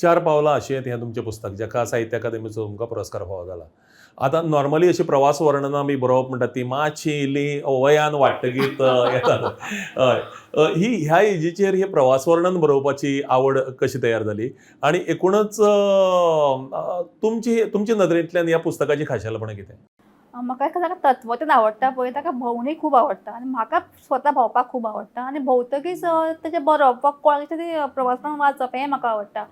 चार पावलां आशियेंत हें तुमचें पुस्तक जाका साहित्य अकादेमीचो तुमकां पुरस्कार फावो जाला. आतां नॉर्मली अशी प्रवास वर्णनां बी बरोवप म्हणटा ती मातशी इल्ली वयान वाडटकीत येतात. हय, ही ह्या एजीचेर हे प्रवास वर्णन बरोवपाची आवड कशी तयार जाली आनी एकूणच तुमची तुमच्या नदरेंतल्यान ह्या पुस्तकाची खाशेलपणां कितें? म्हाका एक ताका तत्वज्ञान आवडटा पळय, ताका भोंवणी खूब आवडटा आनी म्हाका स्वता भोंवपाक खूब आवडटा आनी भोंवतकीच तेजें बरोवप वा कोणाचें तरी प्रवासपण वाचप हें म्हाका आवडटा.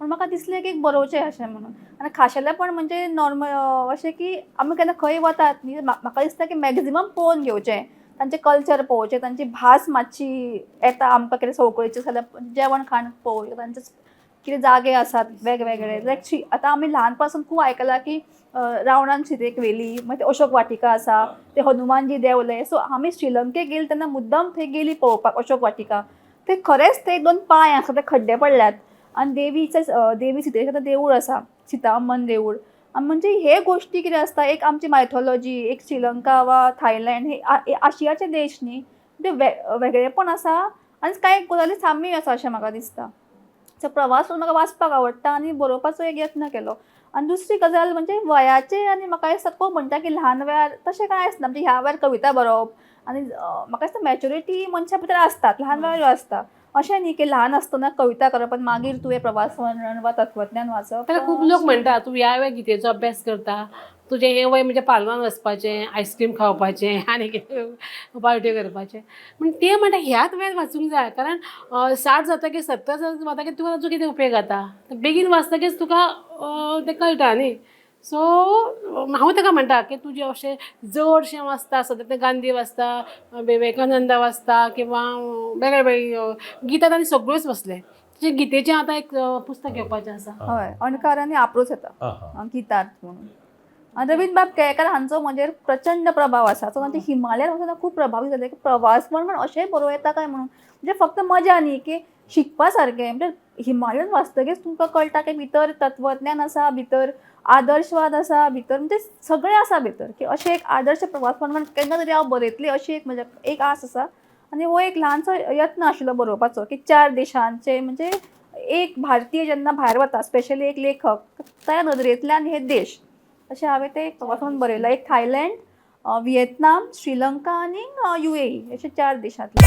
पूण म्हाका दिसलें की बरोवचें अशें म्हणून. आनी खाशेलेपण म्हणजे नॉर्मल अशें की आमी केन्ना खंय वतात न्ही, म्हाका दिसता की मॅक्झिमम पळोवन घेवचें, तांचें कल्चर पळोवचें, तांची भास मातशी येता आमकां कितें संवकळीची जाल्यार जेवण खाण पळोवचें, तांचे कितें जागे आसात वेगवेगळे. लायक आतां आमी ल्हानपासून खूब आयकलां की रावणान सीतेक व्हेली, मागीर ते अशोक वाटिका आसा, ते हनुमानजी देंवले. सो आमी श्रीलंकेक गेली तेन्ना मुद्दम थंय गेली पळोवपाक अशोक वाटिका. ते खरेंच ते दोन पांय आसा ते खड्डे पडल्यात आनी देवीचे देवी सीतेचें देवूळ आसा, सीताअम्मन देवूळ. म्हणजे हे गोश्टी कितें आसता, एक आमची मायथोलॉजी, एक श्रीलंका वा थायलंड हे आशियाचे देश न्ही, ते वेगळेपण आसा आनी कांय गजाली साम्यूय आसा अशें म्हाका दिसता. सो प्रवास म्हाका वाचपाक आवडटा आनी बरोवपाचो एक यत्न केलो. आनी दुसरी गजाल म्हणजे वयाचे, आनी म्हाका दिसता कोण म्हणटा की ल्हान वयार, तशें कांय आसना. म्हणजे ह्या वयार कविता बरोवप आनी म्हाका दिसता मॅच्युरिटी मनशा भितर आसतात, ल्हान वयार आसता. अशें न्ही की ल्हान आसतना कविता करप आनी मागीर तुवें प्रवास वर्णन वा तत्वज्ञान वाचप. ताका खूब लोक म्हणटा तूं ह्या वयार गीतेचो अभ्यास करता, तुजें हें वय म्हणजे पार्लरान वचपाचें, आयस्क्रीम खावपाचें आनी कितें पार्ट्यो करपाचें. पूण ते म्हणटा ह्याच वयार वाचूंक जाय, कारण 60 जातकीर 70 जातकीर तुका ताचो कितें उपेग जाता, बेगीन वाचतकीच तुका तें कळटा न्ही. सो हांव ताका म्हणटा की तुजें अशें जडशें वाचता, सद्दां तें गांधी वाचता, विवेकानंद वाचता किंवां वेगळे वेगळे गीता तांणी सगळ्योच वाचलें. तशें गीतेचें आतां एक पुस्तक घेवपाचें आसा. हय, अणकार आनी आपरोस येता गीतार्थ म्हणून. आनी रवीन्द्रबाब केळेकार हांचो म्हजेर प्रचंड प्रभाव आसा. सो तांचे हिमालयान वचून खूब प्रभावीत जाले की प्रवास म्हण अशेंय बरोवं येता काय म्हणून, म्हणजे फक्त मजा न्ही की शिकपा सारकें. म्हणजे हिमालयन वाचतकीच तुमकां कळटा की भितर तत्वज्ञान आसा, भितर आदर्शवाद आसा, भितर म्हणजे सगळें आसा भितर, की अशें एक आदर्श प्रवास म्हण केन्ना तरी हांव बरयतलें अशी एक म्हज्या एक आस आसा. आनी हो एक ल्हानसो यत्न आशिल्लो बरोवपाचो की चार देशांचे, म्हणजे एक भारतीय जेन्ना भायर वता, स्पेशली एक लेखक, त्या नदरेंतल्यान हे देश अशें हांवें ते एक प्रवास म्हणून बरयलां. एक थायलंड, व्हिएतनाम, श्रीलंका आनी UAE अशे चार देशांतले.